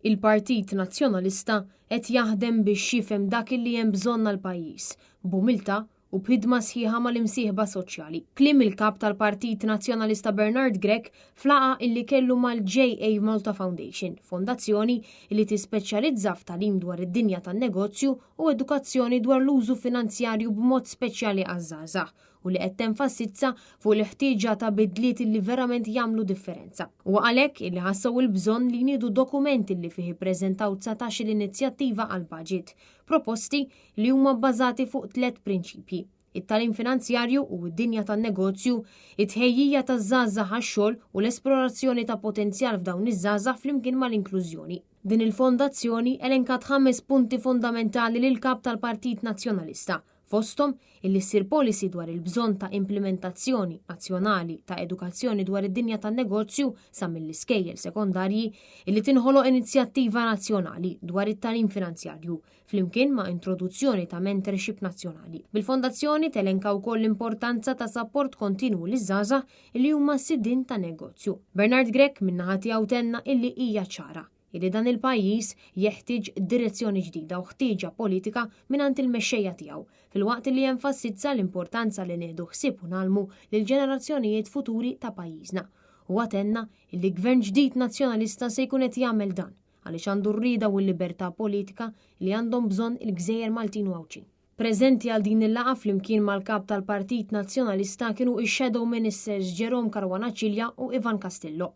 Il-Partit Nazzjonalista qed jaħdem biex jifhem dak li hemm bżonn għall-pajjiż, b'umiltà u b'ħidma sħiħa mal-imsieħba soċjali. Kliem il-Kap tal-Partit Nazzjonalista Bernard Grech f'laqgħa illi kellu mal-JA Malta Foundation, fondazzjoni li tispeċjalizza f'tagħlim dwar id-dinja tan-negozju u edukazzjoni dwar l-użu finanzjarju b'mod speċjali għaż-żgħażagħ u li qed tenfasizza fuq il-ħtieġa ta' bidliet li verament jagħmlu differenza. Huwa għalhekk illi ħassew il-bżonn li jniedu dokument illi fih ippreżentaw 19-il inizjattiva għall-baġit, proposti li huma bbażati fuq tlett prinċipji, it-tagħlim finanzjarju u d-dinja tan-negozju, it-tħejjija taż-żgħażagħ għax-xogħol u l-esplorazzjoni ta' potenzjal f'dawn iż-żgħażagħ flimkien mal-inklużjoni. Din il-fondazzjoni elenkat ħames punti fondamentali lill-Kap tal-Partit Nazzjonalista, fosthom illi ssir policy dwar il-bżonn ta' implimentazzjoni nazzjonali ta' edukazzjoni dwar id-dinja tan-negozju sa mill-iskejjel sekondarji, illi tinħoloq inizjattiva nazzjonali dwar it-tagħlim finanzjarju, flimkien ma' introduzzjoni ta' mentorship nazzjonali. Bil-fondazzjoni telenka wkoll l-importanza ta' sapport kontinwu liż-żgħażagħ illi huma sidien ta' negozju. Bernard Grech min-naħa tiegħu tenna illi hija ċara illi dan il-pajjiż jeħtieġ direzzjoni ġdida u ħtieġa politika mingħand il-mexxejja tiegħu, filwaqt li jenfasizza l-importanza li nieħdu ħsieb u ngħallmu lill-ġenerazzjonijiet futuri ta' pajjiżna. Huwa tenna illi gvern ġdid Nazzjonalista se jkun qed jagħmel dan għaliex għandu r-rieda u l-libertà politika li għandhom bżonn il-gżejjer Maltin u Għawdxin. Preżenti għal din il-laqgħa flimkien mal-Kap tal-Partit Nazzjonalista kienu x-Shadow Ministers Jerome Caruana Cilia u Ivan Castillo.